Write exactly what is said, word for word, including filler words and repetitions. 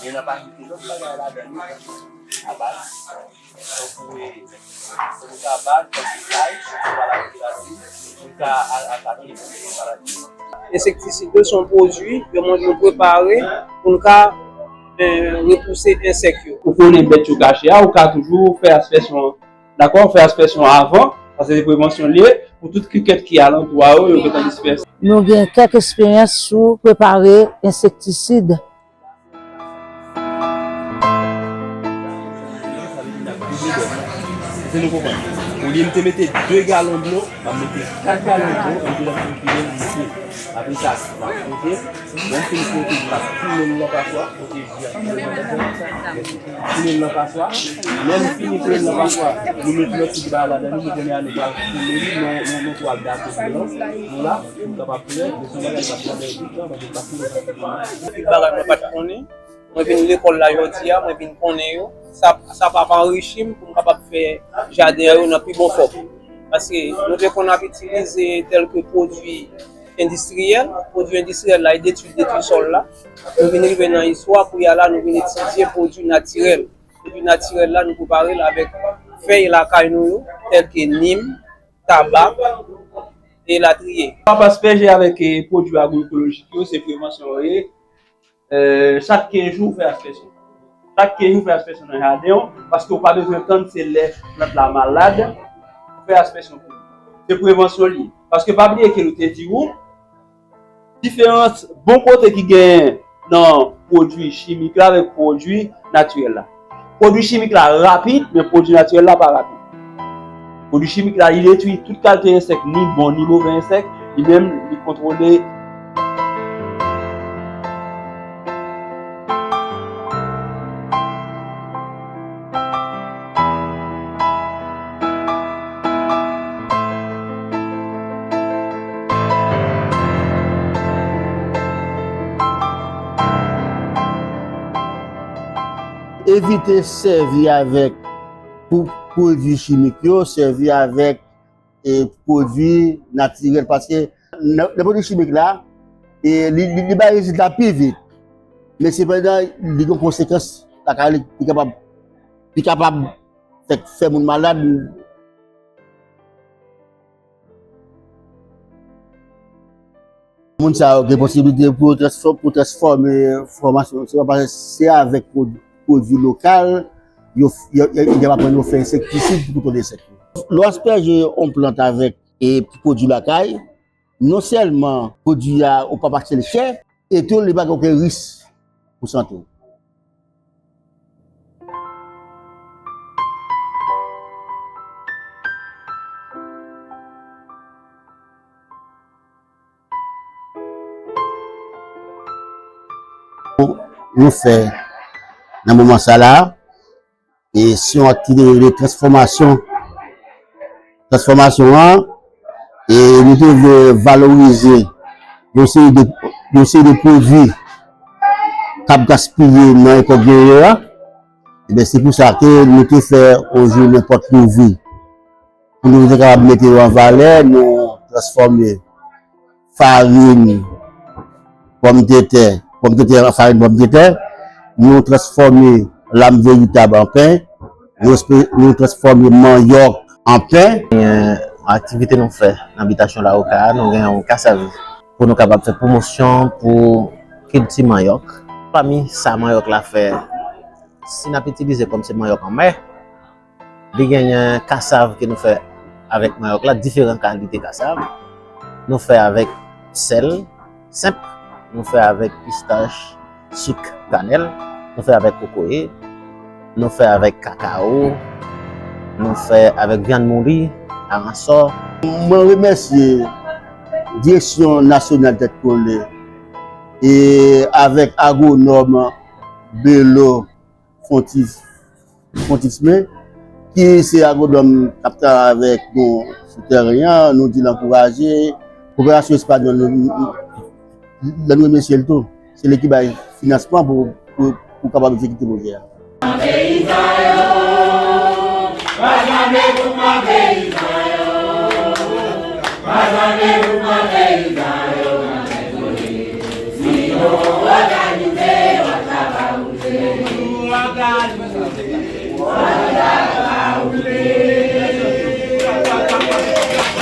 Men nan pa kite lòt bagay ladan li, tankou abaz, tankou, e, tankou kabad, tankou lay, tankou pa la rete ladan li, pou l ka a-, atake maladi yo. Ensektisid yo se yon pwodui yo mwen nou prepare pou n ka, e, repouse ensèk yo. Ou konnen bèt yo kache a, ou ka toujou fè aspersyon, dakò, fè aspersyon avan, paske se prevansyon l ye, pou tout kikèt ki alantou a yo, yo gentan disperse. Nou gen kèk esperyans sou prepare ensektisid. Se nou konprann. Olye m te mete de galon dlo, m ap mete kat galon dlo, epi lè m fin fini, m mete. Apre sa, m ap fwote. Lè m fin fwote, m ap tounen l nan paswa. Fwote ji a, tounen l nan paswa. Mèsi. Tounen l nan paswa. Lè m fini tounen l nan paswa, nou met lòt ti bagay ladan li, nou konnen a nou pral tounen li nan, nan, nan twal dako blan. Nou la, nou kapab fè, men se yon bagay k ap pran bèl ti tan, paske l pa fini. Tout bagay mwen pa t konnen. Mwen vin lekòl la jodi a, mwen vin konnen yo. Sa, sa p ap anrichi m pou m kapab fè jaden an yo nan pi bon fòm. Paske nou te konn ap itilize tèlke pwodui endistriyèl. Pwodui endistriyèl la, e detwi, detwi sòl la. Nou vin rive nan istwa, kounye a la, nou vin etidye pwodui natirèl. Pwodui natirèl la, nou prepare l avèk fèy lakay nou yo, tèlke nim, tabak, elatriye. Papa Spèje avèk, e, pwodui agwoekolojik yo, se prevansyon yo ye. E, chak kenz jou, ou fè aspersyon. Chak kenz jou, ou fè aspersyon nan jaden w, paske ou pa bezwen tann se lè plant la malad pou fè aspersyon pou li. Se prevansyon li ye. Paske pa bliye ke nou te di ou, diferans bon kote ki genyen nan pwodui chimik la avèk pwodui natirèl la. Pwodui chimik la rapid, men pwodui natirèl la pa rapid. Pwodui chimik la, li detwi tout kalite ensèk, ni bon, ni move ensèk, li menm, li kontwole. Evite sèvi avèk pou pwodui chimik yo, sèvi avèk, e, pwodui natirèl, paske nan, nan pwodui chimik la, e, li, li, li bay rezilta pi vit. Men sepandan, li gen konsekans lakay li, li kapab, li kapab fè, fè moun malad. Moun sa yo gen posiblite pou yo transfò-, pou transfòme fòmasyon, se pa, se avèk pwod-, pwodui lokal yo, yo, yo, yo aprann yo fè ensektisid pou kontwole ensèk yo. Lè w aspeje yon plant avèk, e, pwodui lakay, non sèlman pwodui a ou p ap achte l chè, e tou li pa gen okenn risk pou sante w. Nou fè nan moman sa la, e se yon aktivite de transfòmasyon. Transfòmasyon an, e nou te vle valorize yon seri de, yon seri de pwodui k ap gaspiye nan epòk yo yo a. Ebyen, se pou sa ke nou te fè yon jounen pòt louvri. Pou nou te kapab mete yo an valè, nou transfòme farin pòmdetè, pòmdetè an farin pòmdetè, nou transfòme lam veritab an pen, nou espe-, nou transfòme manyòk an pen. Gen aktivite nou fè nan bitasyon Lawoka a, nou gen yon kasav pou nou kapab fè pwomosyon pou kilti manyòk. Pami sa manyòk la fè, si n ap itilize kòm se manyòk anmè, li genyen kasav ke nou fè avèk manyòk la, diferan kalite kasav. Nou fè avèk sèl senp, nou fè avèk pistach, sik, kanèl, nou fè avèk kokoye, nou fè avèk kakao, nou fè avèk vyann mouli, aransò. Mwen remèsye Direksyon Nasyonal Tèt Kole e avèk agwonòm Belo Fontis Fontisme, ki se agwonòm k ap travay avèk nou sou tèren an, nou di l ankouraje. Koperasyon Espanyòl, nou, nou, nou, nou remèsye l tou. Se li ki bay finansman pou, pou, pou kapab egzekite pwojè a. Salut.